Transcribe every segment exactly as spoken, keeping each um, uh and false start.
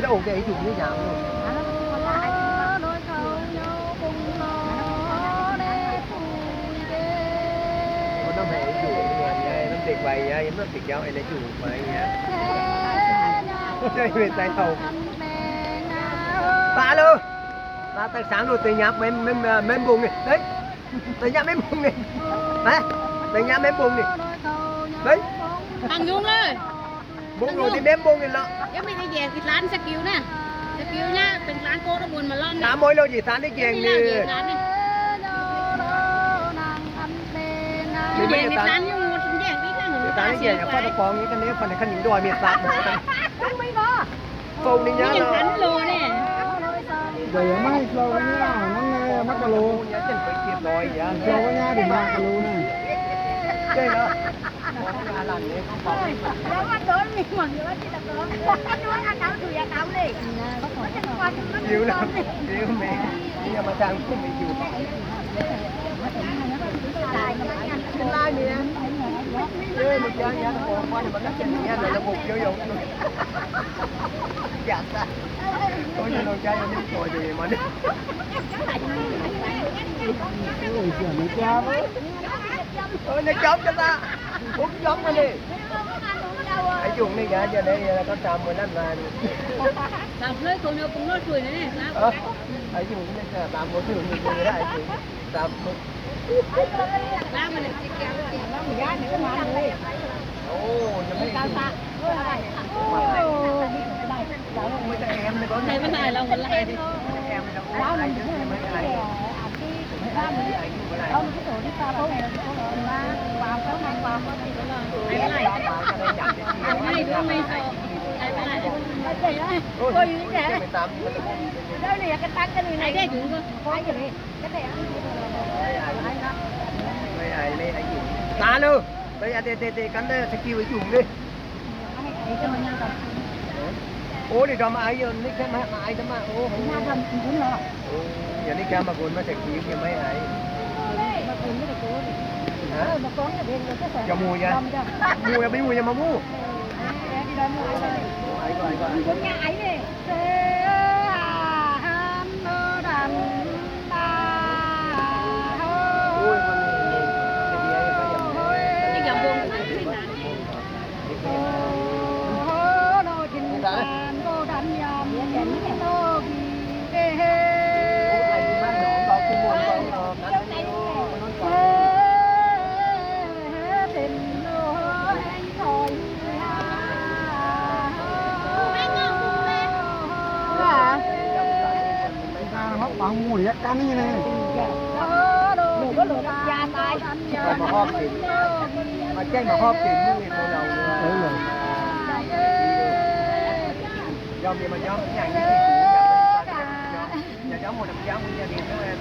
Ủa, cái này ví dụ như nào luôn? Con nó về ví dụ như vậy, nó tuyệt vời vậy, nó tuyệt vời, nó ví dụ vậy vậy. Chơi về tay hầu. Ba luôn. Ba tay sáng rồi, tay nháp mem, mem, mem bông này. Đấy. Tay nháp mem bông này. Hả? Tay nháp mem bông này. Đấy. Thằng Dũng ơi. Bông rồi thì mem bông này lọ. Em bị cái gì, cái lán sa kiu nè. Sa kiu nha, เป็นร้านโก้ nó buôn mà lon nè. Tám mối lô gì tán đi chèn nè. Cái gì, cái lán nó mua sinh chèn đi lắm. Tán đi chèn, khoa tao pong cái này, phần này khăn nhìn đòi miệt sạt. Không mấy có. Phone đi nhá. Cái lán lô nè. Giờ mai lô cái này là nó nè, mắc cà lô. Lô cái nhà thì mắc cà lô nè. Chơi nữa. Chịu lắm, chịu mẹ. Bây giờ mà thằng của mẹ chịu. Tương lai mẹ. Ê, mày chơi nhá, nó còn qua thì mà cắt chân nhá, là nó gục vô dụng. Dạ ta. Ôi, nó chơi nó đi coi thì mà đi. Ôi, nó chóng cho ta. Ủa, chóng mà đi. Ai dùng đi, dạ, giờ đây là có tầm mười lăm ngàn. Tầm lưới tụi nó cũng nói xuôi nữa nè, sao? Ờ, ai dùng đi, tầm mười lăm ngàn, ai dùng. Tầm mười. Ba mươi lăm. Ồ, nó mới dùng. Ồ, đi tụi bay. Ôi, em này có. Này, bên này là một lại. Em này có. Alo, bây giờ tê, tê, tê, cắn đây, sẽ kêu với chủ đi. Ô, để đó mà ai giờ, nick cái mà, mà ai đó mà, ô, ô. Ô, giờ nick cái mà cuốn mà sẽ kêu kìa mấy ai. Hả? Giờ mua vậy? Mua vậy, bây mua vậy mà mua. Ai, ai, ai. Hả? Móc bằng mùi yak cắn như này. Mà hóp thì, mà chắc mà hóp thì mùi mùi lòng. Đúng rồi. Dòng gì mà nhóm nhà như chị chủ nhà mình. Nhà nhóm một đập nhóm của gia đình các em.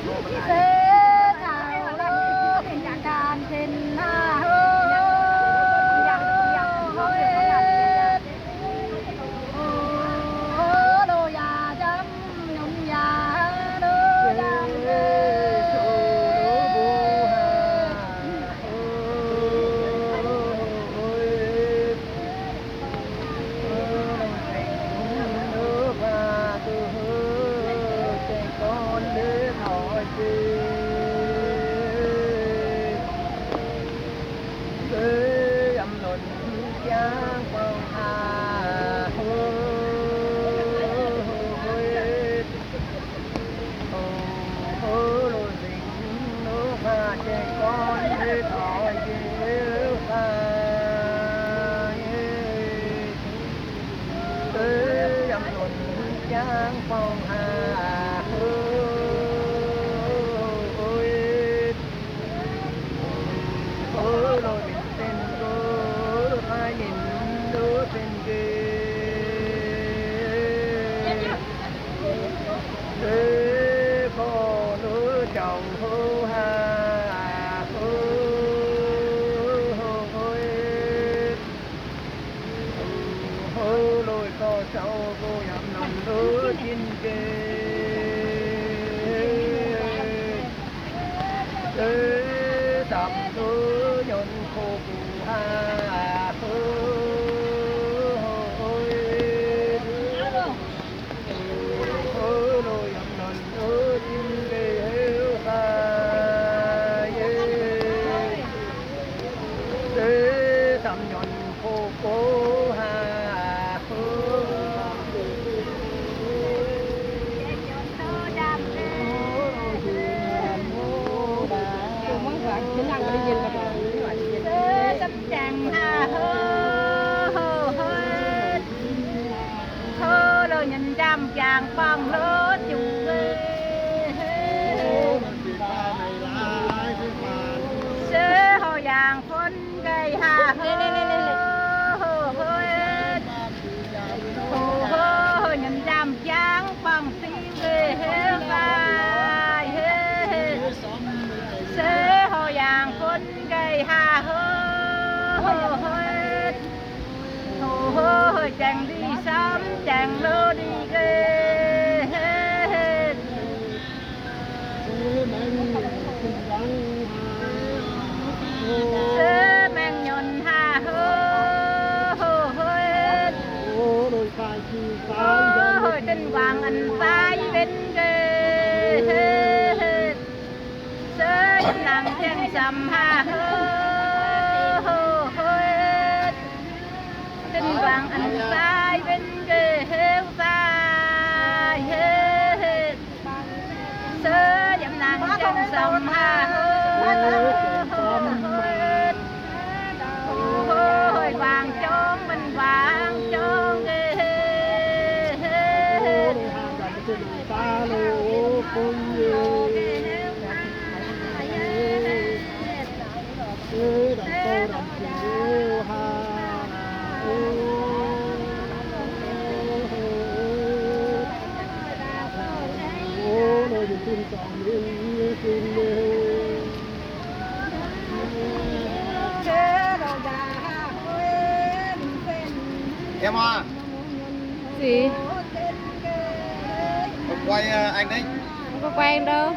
Pang lo chu e. Sơ ho yang phun gai ha ho. Ho ho ho, nhunh dam kiang pang siu e, he sai he. Sơ ho yang phun gai ha ho. Ho ho ho, cheng di sam cheng lo di ge. Sơ meng nhunh ha ho. Ho ho, Trân Quang ăn sai ven ge. Sơ yăm nang cheng sam ha ho. Ho ho, Trân Quang ăn sai ven ge, he sai he. Sơ yăm nang cheng sam ha ho. Ho ho, vang chong mân vang chong ge. Em à? Gì? Quay, ờ, ảnh đấy. Không có quay đâu.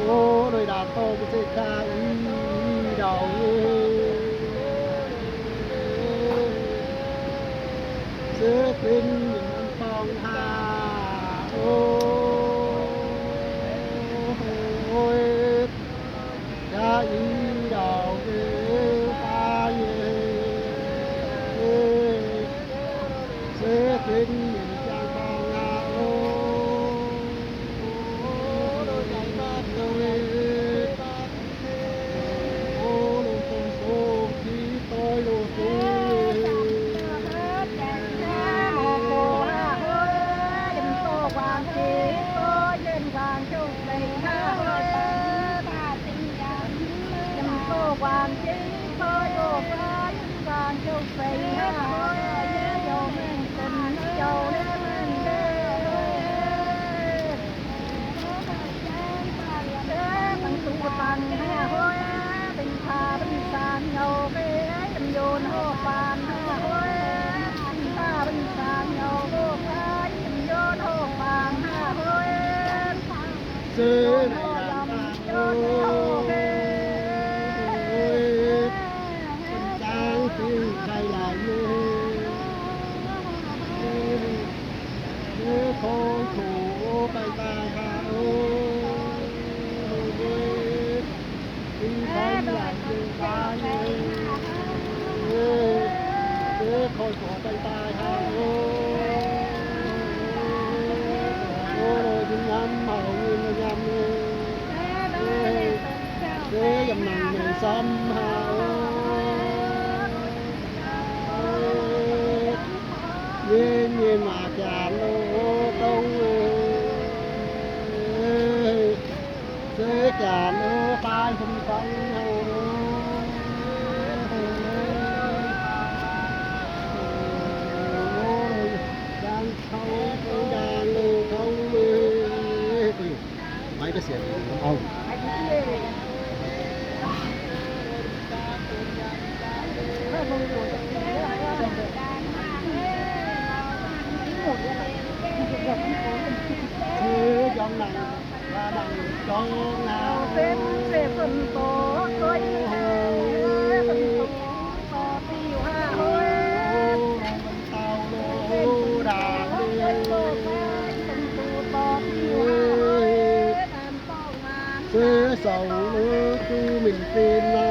Ôi, đàn to cái sê kha i đầu. Sê tinh những phong hà. Ôi, kha i đầu. Ôi, sê tinh những phong hà. Ôi, Máy cái xiên. Âu. Ê, dòng nặng, và nặng, dòng nặng. Sầu ước tu mình tin na.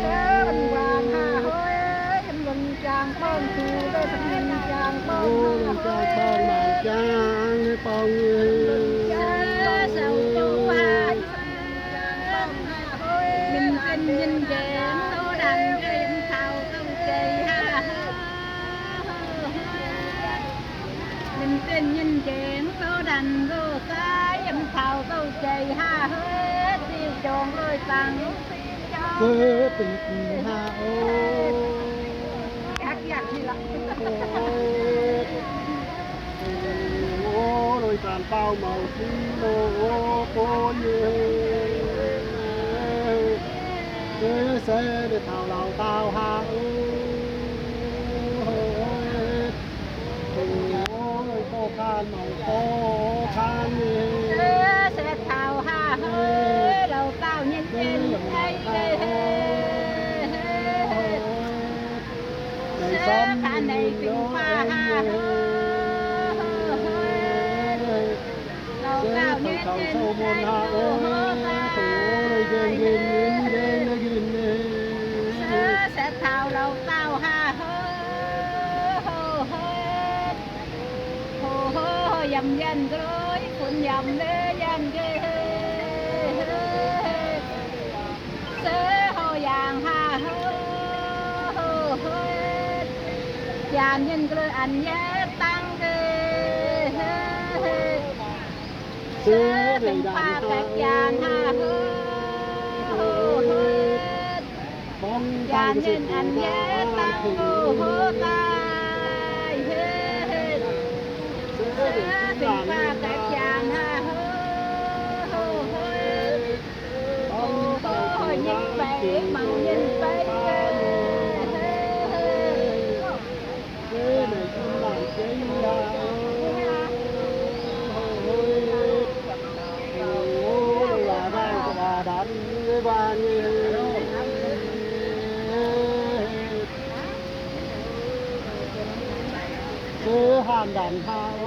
Ơ, anh Hoàng ha hơi, em lưng chang pong tu, lơ sân lưng chang pong ha hơi. Lưng chang pong, lưng chang pong, lưng chang sầu tu ha hơi. Mình tin nhìn chén, tô đàn game, thảo câu chạy ha hơi. Mình tin nhìn chén, tô đàn gô sai, em thảo câu chạy ha hơi. Ti chong lôi tăng, ti chong. Sơ ti ti ha ô. Yak yak ni la. Ô, lôi tăng pao màu si lô, ô, cô nhé. Sơ, sơ, để thảo lào tao ha ô. Ôi, khổ khan, màu khổ khan nhé. Sơ, sơ thảo ha hơi, lầu tao nhân dân đây đây. Sơ khan này tình pha ha hơi. Lầu tao nhân dân đây. Sơ, sơ thảo lầu tao ha hơi. Hô hô, hô hô, yăm yăn glôi, phun yăm lê yăn glôi. Sơ hô yang ha hô, hô hô. Yăn yăn glôi ăn yê tăng glôi. Sơ phim pha kẹt yăn ha hô, hô hô. Yăn yên ăn yê tăng hô hô tai hê hê. Sơ phim pha kẹt yăn ha hô hô hô. Hô hô hô nhịn pây, măng nhịn pây hê hê hê. Sơ hàn đàn ha ô.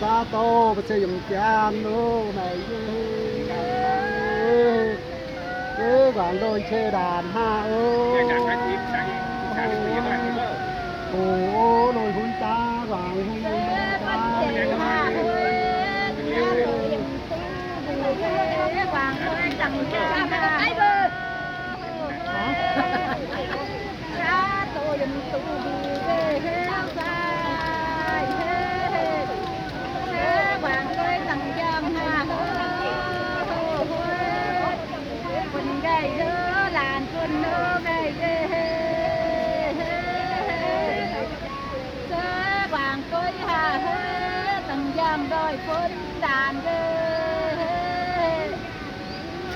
Ba tô ba sơ yum kian ô mày. Ơ, quảng đôi chê đàn ha ô. Ồ, đôi hun ta, quảng hun ta. Hả? Phun gay hơ, làn phun nô gay hơ. Sơ quảng côi ha hơ, tăng giang đòi phun đàn hơ.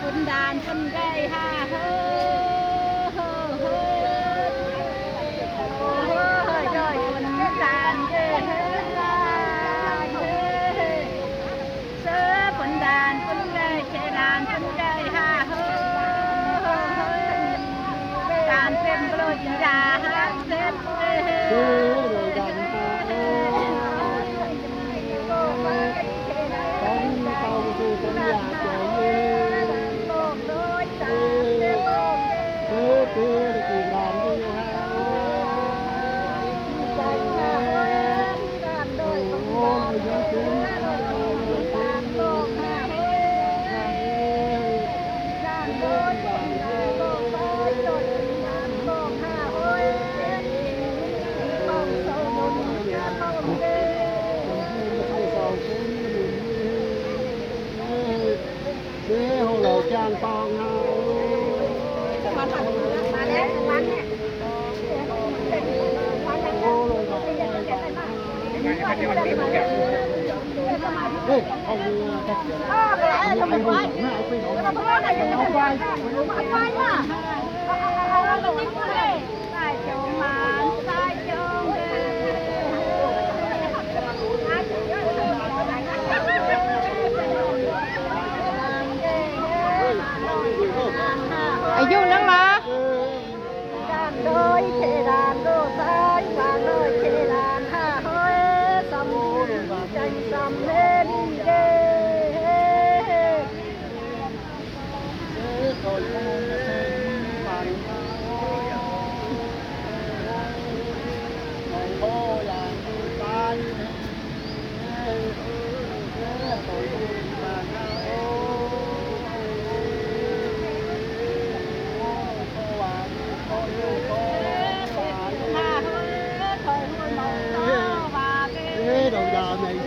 Phun đàn phun gay ha hơ, hơ hơ. Hơ hơ, đòi phun đàn hơ hơ. Sơ phun đàn phun gay, chê đàn phun gay ha hơ, hơ hơ. Đàn phim blo jin da ha phim hơ hơ. Ai, dùng năng mà. Đàn đôi chê đàn đô sai, đàn đôi chê đàn ha hơi, sông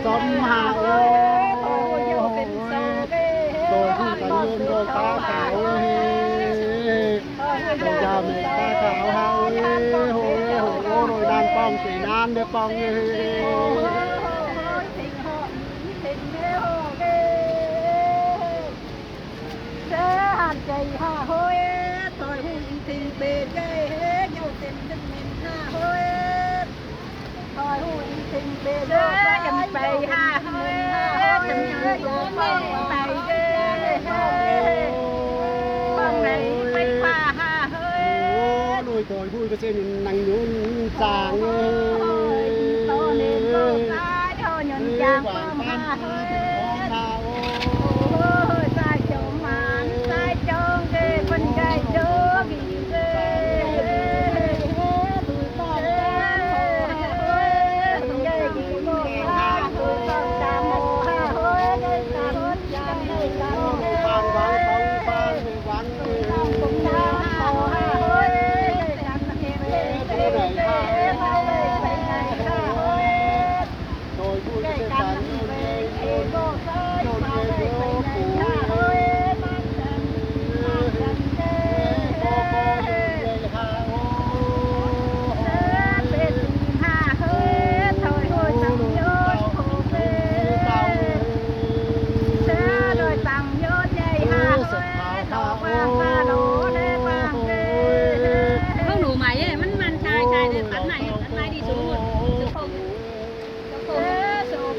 Tâm ha ơi, thôi hui dô sên sâu ghê. Thôi hui ta nhơn đô ta khảo ơi. Đô da mẹ ta khảo ha ơi. Hô ơi, hô ơi, đôi nan pong, sê nan đê pong ơi. Sơ hàn chảy ha ơi, thôi hui thinh bê ghê, nhô sên sên mên ha ơi. Thôi hui thinh bê ghê, chăm pay ha ơi, chăm pay ghê. Pong nây pay pha ha ơi. Ôi, thôi hui bê sên năng nhơn chang ơi. Ôi, to nên to sai, thôi nhơn chang pong ha ơi. Ôi, sai chông màn, sai chông ghê, pon gai chông ghê. Không đủ mày ấy, mắn mắn chai chai để bắn này, bắn này đi xuống luôn. Số không. Số không.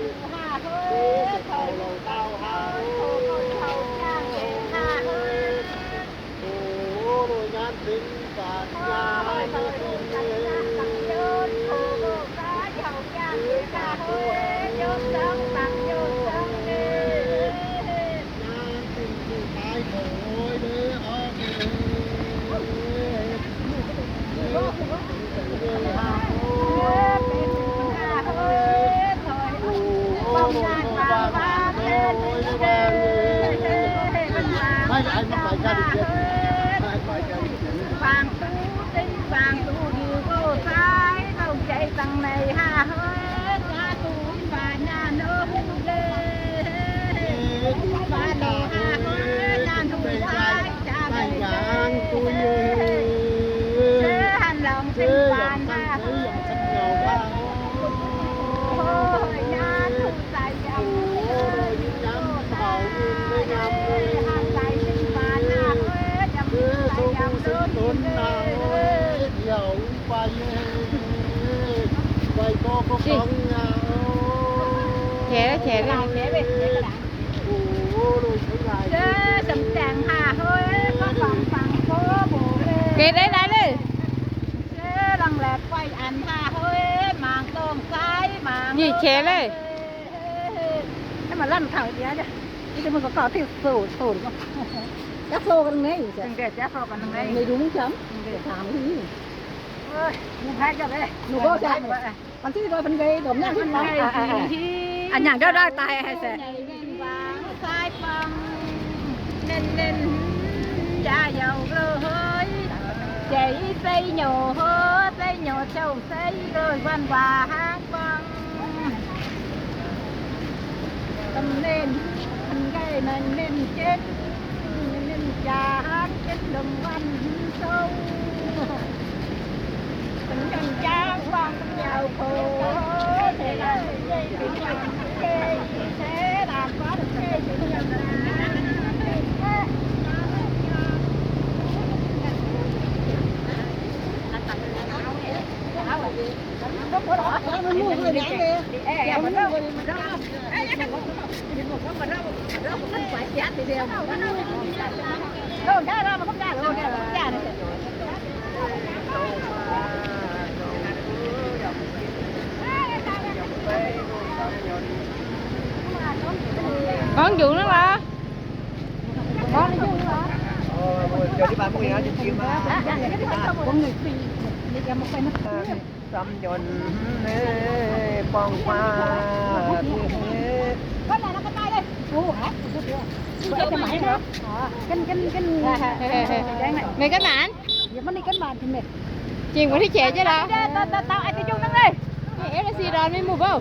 Chè đó, chè đó. Kì đấy, đấy, đấy. Gì chè đấy. Em mà lăn thẳng đi chứ. Cái mình có có thì sổ, sổ. Chắc sổ cái này chứ. Đừng để chắc sổ cái này. Này đúng chấm. Đừng để thẳng đi. Ôi, đừng hai cái đấy. Đừng có chấm. Ăn xí rồi phần gầy đổm nhang xí mà. Ăn nhang đó đó tai hay sao? Sai păng. Nên nên. Chà dầu lơ hơi. Chạy tay nhổ hơ, tay nhổ chầu tay rồi văn hóa hang păng. Tâm nên, phần gầy mà nên chết. Nên chà hang chết đồng văn sâu. Con dụ nó là. Con dụ nó là. Cho đi ba mươi á, chịu chịu mà. Tâm nhọn pong pha. Mày có màn? Chèn qua đi chè chứ đó. Tao ai tao chung nó đi. Em là xì đòn đi mua bao.